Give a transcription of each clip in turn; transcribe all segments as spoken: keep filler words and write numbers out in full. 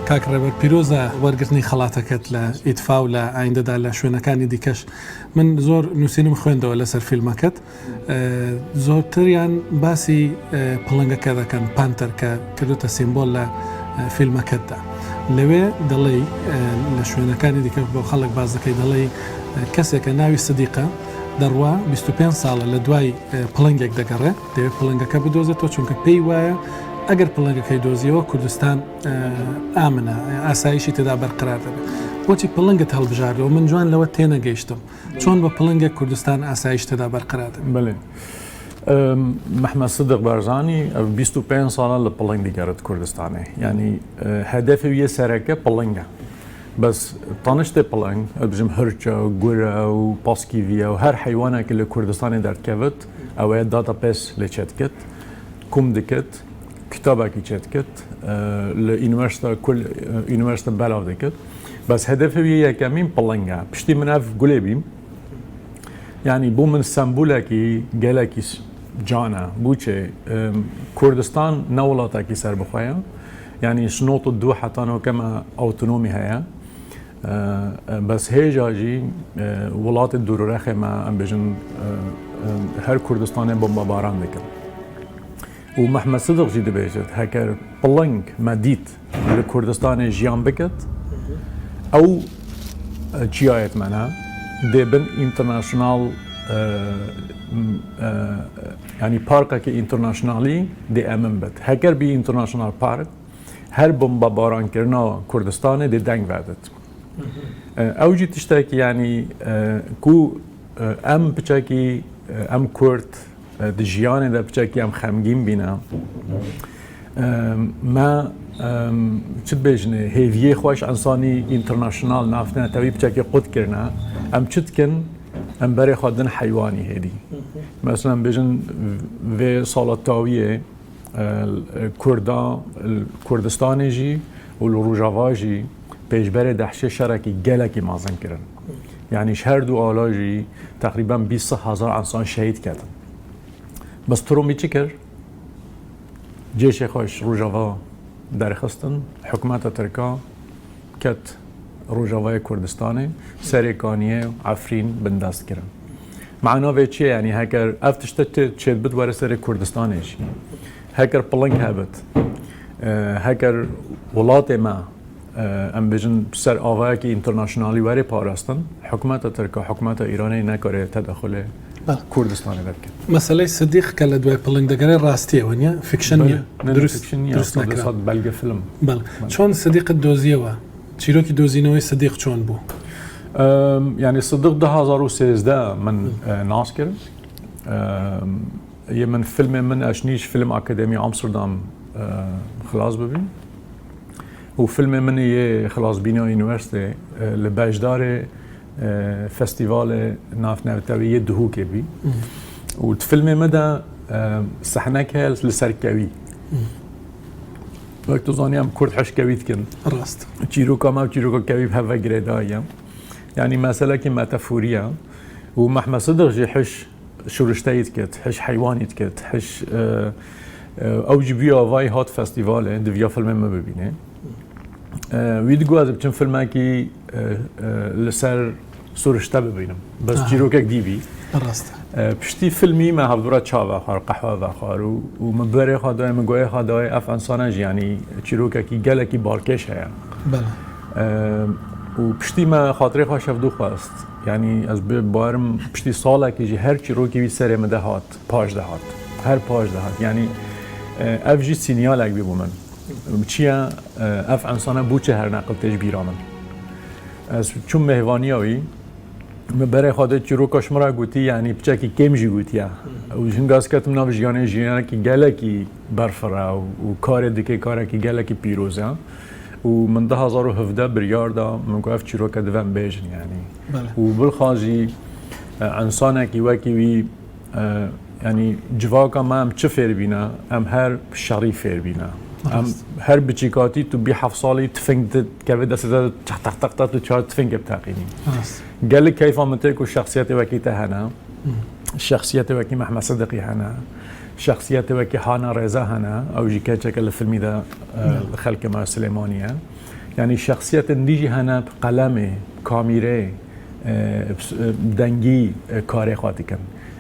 کاک ڕێبەر، پیرۆزە وەرگرتنی خەڵاتەکەت لە ئیتفا و لە ئایندەدا لە شوێنەکانی دیکەش. من زۆر نووسینم خوێندەوە لەسەر فیلمەکەت. ئە، زۆرتریان باسی، ئە، پڵنگەکە دەکەن، پانتەر، کە کردوتە سیمبۆل لە، ئە، فیلمەکەتدا. لەوێ دەڵێی، ئە، لە شوێنەکانی دیکە بۆ خەڵک باس دەکەی، دەڵێی، ئە، کەسێکە ناوی سدیقە، دەڕوا، بیست و پێنج ساڵە لە دوای، ئە، پڵنگێک دەگەڕێ، دەوێت پڵنگەکە بدۆزێتەوە، چونکە پێی وایە ئەگەر پڵنگەکەی دۆزیەوە، کوردستان، ئە، ئامنە، ئاسایشی تێدا بەرقرار دەبێت. بۆچی پڵنگت هەڵبژاردەوە؟ من جوان لەوە تێنەگەیشتم. چۆن بە پڵنگێک کوردستان ئاسایش تێدا بەرقرار دەبێت؟ بەڵێ. ئەم، مەحمەد سدیق بەرزانی، ئەو بیست و پێنج ساڵە لە پڵنگ دیگەڕێت کوردستانê. یعنی، ئە، هەدەفێ ویە سەرەکە پڵنگە. بەس تەنیشتê پڵنگ، ئە، بژم هەرچە، گورە و پاسکیڤیە و هەر حەیوانێکی لە کوردستانê دەردکەوت، ئەوەیە database لێ چێ دکت، کوم دکت، کتابێکی چێ دکت، ئە، لە ئونیڤەرسیتە کول، ئە، ئونیڤەرسیتە بەلاو دکت. بەس هەدەفێ ویە یەکەمین پڵنگە. پشتی من ئەف گولێ بیم. یعنی، بۆ من سمبولێکی گەلێکی س-، جانە. بۆچێ، ئەم، کوردستان نە وڵاتێکی سەربەخۆیە. یعنی، سنۆت و دوو حتا نۆکەمە ئەوتۆنۆمی هەیە. ئە، ئە، بەس هێژا ژی، ئە، وڵاتێ دوورورەخێ مە، ئەم بێژن، ئە، ئە، هەر کوردستانێ بۆمبەباران دەکەن. و مەحمەد سدیق ژی دەبێژێت، هەکەر پڵنگ مە دیت لە کوردستانێ ژیان بکەت، ئەو، ئە، چیایەت مەنە، دێ بن ئینتەرناشناڵ، ئە، ئە، یعنی پارکێکی ئینتەرناشناڵی دێ ئەمن بێت. هەکەر بی ئینتەرناشناڵ پارک، هەر بۆمبەبارانکردنا کوردستانێ دێ دەنگ ڤەردێت. ئە، ئەو جی تشتێکی، یعنی، ئە، کو، ئە، ئەم پچەکی، ئە، ئەم کورد، ئە، دە ژیانێ دە پچەکی ئەم خەمگین بینە. ئە، مە، ئەم، چ بێژنێ، هێڤیێ خوش ئەنسانی ئینتەرناشناڵ نافتنە تەوی پچەکی قوت کردنە. ئەم چ دکن؟ ئەم بەرێ خوا دن حەیوانی هێدی. مەسەلەن، بێژن، ڤێ ساڵە تاویێ، ئە، کوردا، کوردستانێ ژی و لە ڕوژاڤا ژی پێشبەرێ دەحشێ شەرەکی گەلێکی مازن کرن. یعنی، ژ هەردوو ئالا ژی تەقریبەن بیست هەزار ئەنسان شەهید کەتن. بەس ترومی چ کر؟ جێشێ خوش ڕوژاڤا دەرخستن، حکومەتە ترکا کەت ڕوژاڤای کوردستانێ، سەرێ کانیێ و عەفرین بندەست کرن. معنا ڤێ چیە؟ یعنی، هەکەر ئەف تشتە چێ-، چێت بد وەرە سەرێ کوردستانێ ژی. هەکەر پڵنگ هەبت. ئە، هەکەر وڵاتێ مە، ئە، ئەم بێژن سەر ئاڤایەکی ئینتەرناشناڵی وەرێ پاراستن، حکومەتە ترکا، حکومەتە ئیرانێ نەکارێ تەدەخولێ بەڵێ. کوردستانێ دەرکەن. مەسەلەی سدیق کە لە دوای پڵنگ دەگەرێ ڕاستیە وە نیە؟ فیکشن نیە؟ نە، نە، دروست، فیکشن نیە، دروست سەد لە نەکرا. سەد بەلگە فیلم. بەڵێ. بەڵێ. چۆن سدیقت دۆزیەوە؟ چیرۆکی دۆزینەوەی سدیق چۆن بوو؟ ئەم، یعنی، سدیق دە هەزار و سێزدە من، ئە، ناس کرد. ئەم، یە من فیلمێ من ئەشنیش فیلم ئاکادێمی ئامستردام، ئە، خلاص ببیم. و فیلمێ من یە خلاصبینە ئونیڤرسیتێ، ئە، لە بەشدارێ، ئە، فستیڤالێ نافتنەوتەوی یە دهوکێ بی. و فیلمێ مە دە، ئە، سەحنەک هەیە لە سەرکەوی. وەک تو زانی ئەم کورد حشکەوی دکن. ڕاست. چیرۆکا مە و چیرۆکا کەوی هەڤە گرێدایە. یعنی، مەسەلەکی مەتەفوریە. و مەحمەد سدیق ژی حش شورشتەیت کرد، حش حەیوانیت کرد، حش، ئە، ئە، ئەو جی بیا ڤای هات فستیڤالێ، دڤیا فیلمێ مە ببینێ. ئە، وی دگوازی بچم فیلمێکی، ئە، ئە، لەسەر سروشتە ببینم. بەس ئاها. چیرۆکێک دیبی. ڕاستە. ئە، پشتی فیلمی مە هەڤدورا چا ڤەخوار، قەحوە ڤەخوار و، و مە بەرێ خوا دای، مە گوایێ خوا دای، ئەف ئەنسانە ژی، یعنی، چیرۆکێکی گەلێکی باڵکێش هەیە. بەڵێ. ئە، و پشتی مە خاطرێ خوا شەڤدو خواست. یعنی، ئەز بێ بارم پشتی ساڵێکی ژی هەر چیرۆکی وی سەرێ مە دەهات، پاش دەهات. هەر پاش دەهات. یعنی، ئە، ئەف ژی سینیالێک بی بۆ من. چیە، ئە، ئەف ئەنسانە بوو چه هەر نەقل تێژ بیرا من. ئەز چوم مێهڤانیاوی، مە بەرێ خوا دە چیرۆکا شمرا گوتی، یعنی، پچەکی کێم ژی گوتیە. و ژینگاز کەتم ناو ژیانێ، ژیانێکی گەلێکی بەرفرە و، و کارێ دکێ کارێکی گەلێکی پیرۆزە. و من دە هەزار و هەڤدە بریار دا، من گو ئەف چیرۆکە دڤم بێژن، یعنی. بەڵێ. و بلخازی، ئە، ئەنسانێکی وەکی وی، ئە، یعنی، جڤاکا مە ئەم چ فێر بینە، ئەم هەر شەڕی فێر بینە. ئەم ڕاست. هەر بچیکاتی تو بی هەفت ساڵی تفنگ د-، کەوێ دەسێ دە تەق تەق تەق تەق تو چار تفنگێ بتەقینی. ڕاست. گەلک کەیفا من تێک و شەخسیەتێ وەکی تە هەنە. شەخسیەتێ وەکی مەحمەد سدیقی هەنە. شەخسیەتێ وەکی هانا ڕێزا هەنە. ئەو ژی کەچێکە لە فیلمی دە، ئە، بەڵێ. خەلکە مە سلێمانیە. Yanî şexsiyetên dî jî hene bi qelemê, kamîrê, e, dengî, e, karê xwe dikin.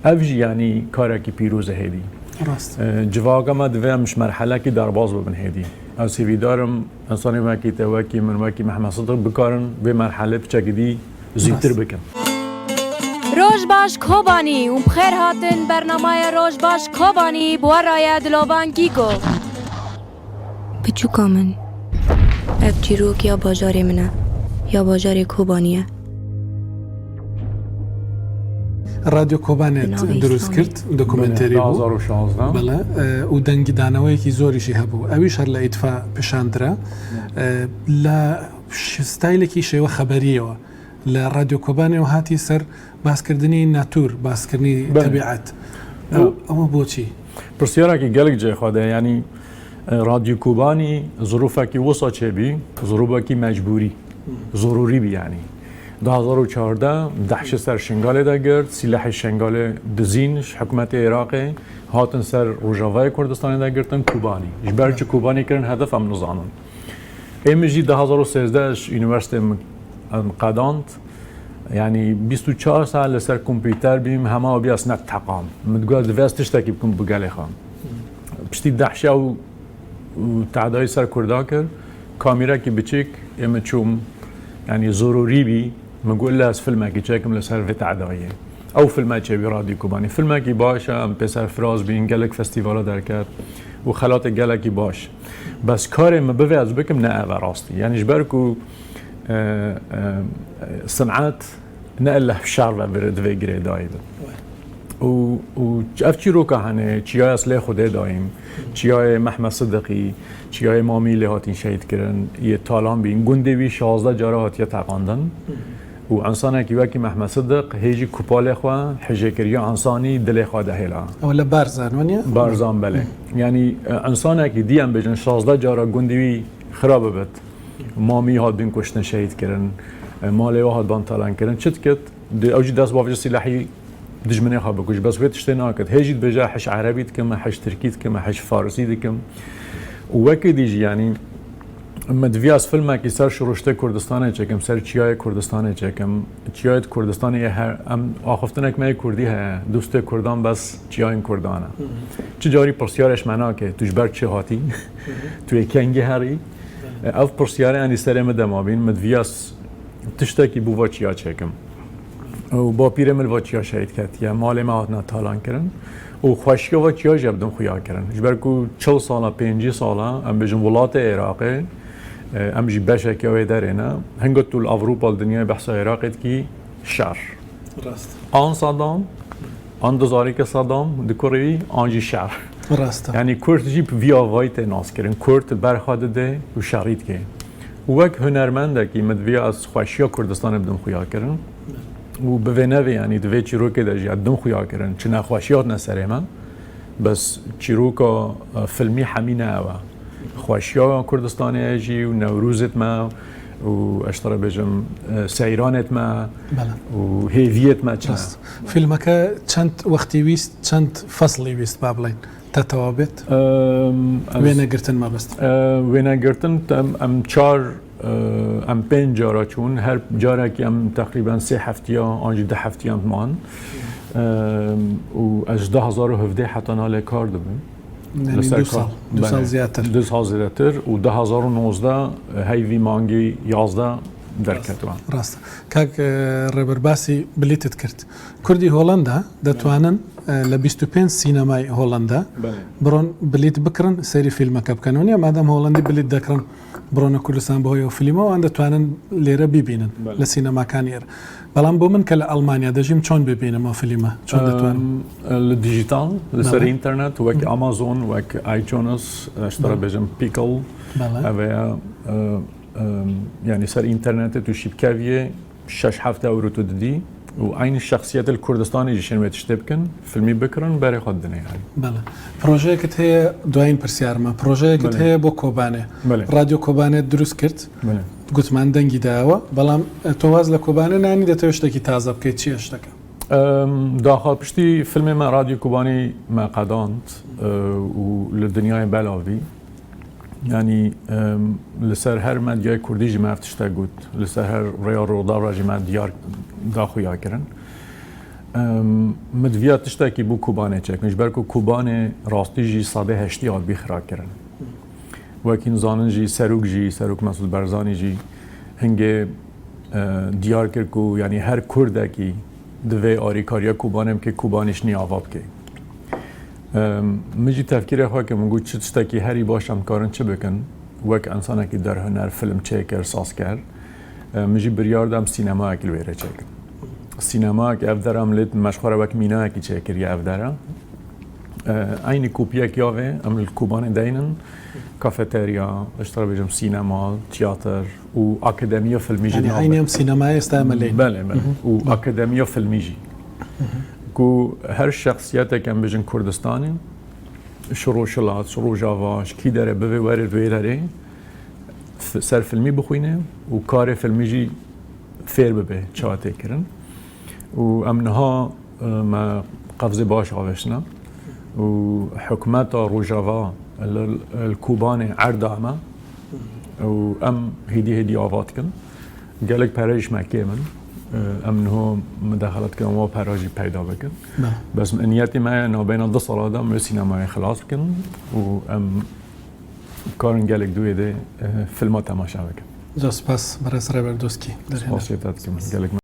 Ev jî yanî karekî pîroz e hêdî. Rast. E, civaka me divê em ji merhelekî derbas bibin hêdî. Ez hêvîdar im, insanên wekî te, wekî min, wekî Mehmet Sidiq bikarin vê merhelê piçekî dî zûtir bikin. Roj baş Kobanî û bi xêr hatin bernamaya Roj baş Kobanî bi we re ye Dilovan Gîgo. Piçûka min, ev çîrok ya bajarê min e, ya bajarê Kobanî ye. Radyo Kobanê dirust kir, dokumenterî bû. Bele, du hazar û şazdeh. Bele, e, û dengîdaneweyekî zorî jî hebû. Ewîş her li îtfa pişandira. E, li ş-, staylekî şêwe xeberiyê we. Li Radyo Kobanê we hatî ser baskirdinî natûr, baskirdinî tebiet. Bele. Ew, ew boçî? Pirsyarek gelek cihê xwe de, yanî, e, Radyo Kobanî zirûfekî wisa çêbî, zirûfekî mecbûrî, zorûrî bî yanî. Du hazar û çardeh DAIŞê ser Şingalê de girt, sîlehê Şingalê dizîn ji hikûmetê Iraqê, hatin ser Rojavayê Kurdistanê de girtin Kobanî. Ji ber çi Kobanî kirin hedef em nizanin. Ê min jî du hazar û sêzdeh ji unîversîteyê min, em qedand. Yanî bîst û çar saet li ser kompîter bîm, hema bî ez neteqam. Min digot divê ez tiştekî bikim bi gelê xwe. Piştî DAIŞê û, û tedayî ser Kurda kir, kamîrekî biçik, ê min çûm, yanî zorûrî bî, min got, "Lê ez filmekî çêkim li ser vê tedayiyê." Ew filme çêbî Radyo Kobanî. Filmekî baş e, em pê serfiraz bîn, gelek festîvala derket û xelatê gelekî baş. Bes karê min bivê ez bikim ne ev e rastî. Yanî ji ber ku, e, e, sinet ne illa bi şer ve bir, divê girêdayî bin. Û, û ev çîroka hene, çiyaya Silê Xwedê dayîm, çiyayê Mehmet Sidiqî, çiyayê Mamî lê hatin şehîd kirin, yê talan bîn. Gundê wî şazdeh cara hatiye teqandin. Û insanekî wekî Mehmet Sidiq hê jî kupalê xwe, hijêkiriya insanî dilê xwe de hêla. Ew li Barzan, waniye? Barzan, belê. Yanî, e, insanekî dî em bêjin şazdeh cara gundî wî xira bibit. Mamî hat bin kuştin, şehîd kirin. E, malê wî hat ban talan kirin. Çi dikit? Di, ew jî dest bavêje sîlehî dijminê xwe bikuj. Bes wê tiştê nakit. Hê jî dibêje, "Hiş erebî dikim, hiş tirkî dikim, hiş farisî dikim." Û wekî dî jî, yanî, min divî ez filmekî ser şuruştê Kurdistanê çêkim, ser çiyayê Kurdistanê çêkim. Çiyayê Kurdistanê yê her, em axiftinek me yê kurdî heye. Dostê kurdan bes çiyayên kurdan e. Hı hı. Çi carî pirsyarê ji me nake, tu ji ber çi hatî? Hı hı. Tu yê kengî herî? Belê. Ev pirsyarê enî serê min de mabîn, min divî ez tiştekî bo va çiya çêkim. Û bapîrê min li va çiya şehîd ketiye, malê me hatine talan kirin. Û xweşiya va çiya jî bi din xuya kirin. Ji ber ku çil sala, pêncî sala, em bêjin welatê Iraqê, e, em jî beşeke wê derê ne. Hingo tu li Ewropa, li dinyayê behsa Iraqê dikî, şer. Rast. An Saddam, an dizarîke Saddam dikurî, an jî şer. Rast e. Yanî Kurd jî bi vî avayî tê naskirin. Kurd li ber xwe dide û şerî dike. Û wek hunermendekî min divî ez xweşiya Kurdistanê bidim xuya kirin. Û bi vê nevê, yanî di vê çîrokê de jî ez dim xuya kirin. Çi nexweşiya hatine serê me. Bes çîroka, e, filmî hemî ne ew e. Xweşiya Kurdistanê ye jî û Newrozêt me û ez ji te re bêjim, e, seyranêt me Bele. Û hêviyêt me çi ne. Rast. Filmeke çend wextî wîst, çend feslî wîst, ba bilên, te tewa bêt? Em, ez, Wênegirtin mebest. E, wênegirtin, em, em çar, e, em pênc cara çûn. Her carekî em teqrîben sê heftiya an jî du heftiya em man. Em, û ez ji du hazar û hevdeh heta niha lê kar dibim. Yanî Li ser du kar. Sal, du Belê. Sal zêdetir. Du sal zêdetir û du hazar û nozdeh heyvî mangî yazdeh derketiwe. Rast. Kak, e, Rêber basî bilîtit kir. Kurdî Holanda detwanin, e, li bîst û pênc sînemayê Holanda Belê. Biron bilît bikirin, seyrî fîlmeke bikin. Waniye madem Holandî bilît dekirin, birone Kurdistan bi hoya filma û an detwanin lêre bibînin Belê. Li sînemakanê. Belam bo min ke li Almanya dejîm, çon bibînim o filma? Çon detwanim? Em, li dijital, li ser Belê. Înternet, wek Hı. Amazon, wek iTunes, e, ji te re Belê. Bêjim Pickle, Belê. Ev e, e, e, yanî ser înternetê tu şî bikeviyê, şeş heft euro tu didî û eynî şexsiyetê li Kurdistanê jî şên wê tiştê bikin, filmî bikirin, berê xwe didinê yanî. Belê. Projeyekit heye, duyayîn pirsyar me. Projeyekit Belê. Heye bo Kobanê. Belê. Radyo Kobanê dirust kir. Belê. Gotman dengî daye we. Belam, e, to waz li Kobanê nanî de te ştekî taze bikey, çi ye şteke? Em, daxa piştî filmê me Radyo Kobanî me qedand, e, û li dinyayê belavî. Yanî, em, li ser her medyayê kurdî jî me ev tiştek got. Li ser her rêya Rûdaw re jî me diyar da xuya kirin. Em, min diviya tiştekî bû Kobanê çekin. Ji ber ku Kobanê rastî jî sedê heştî hatibî xira kirin. Wekî zanin jî serok jî, serok Mesûd Barzanî jî hingê, e, diyar kir ku, yanî, her kurdekî divê arîkariya Kobanê bike, Kobanî ji nî ava bike. Em, min jî tefkîrê xwe kir, min got, çi tiştekî herî baş em karin çi bikin, wek insanekî derhuner, film çêkir, sazker. Em, min jî biryar da em sînemayekî li wê re çêkin. Sînemayek ev dera em lê me ji xwe re wek mînayekî çêkiriye ev dera. E, eynî kopiyek ya vê em li Kobanê deynin, kafeterya, ji te re bêjim sînema, tiyatir û akademiya filmî jî. Yanî navê. Eynî em sînemayê êsta em lê. Belê, belê. Û akademiya filmî jî. Ku her şexsiyetek em bêjin Kurdistanê, ji Rojhilat, ji Rojava, ji kî dere bibe were di wê derê f-, ser filmî bixwîne û karê filmî jî fêr bibe, çawa tê kirin. Û em niha, e, me qevzê baş avêştine û hikûmeta Rojava li, li Kobanê erd da me û em hêdî hêdî ava dikin. Gelek pere jî me kêm in. E, em niho midexelet kirin, wa pera jî peyda bikin. Belê. Bes niyetê me ye nabeyna du sala de em li sînemayê xilas bikin û em karin gelek di wê de, e, filma temaşe bikin. Ca spas, Berêz Rêber Doskî. Derhêner. Spasiya te dikim. Gelek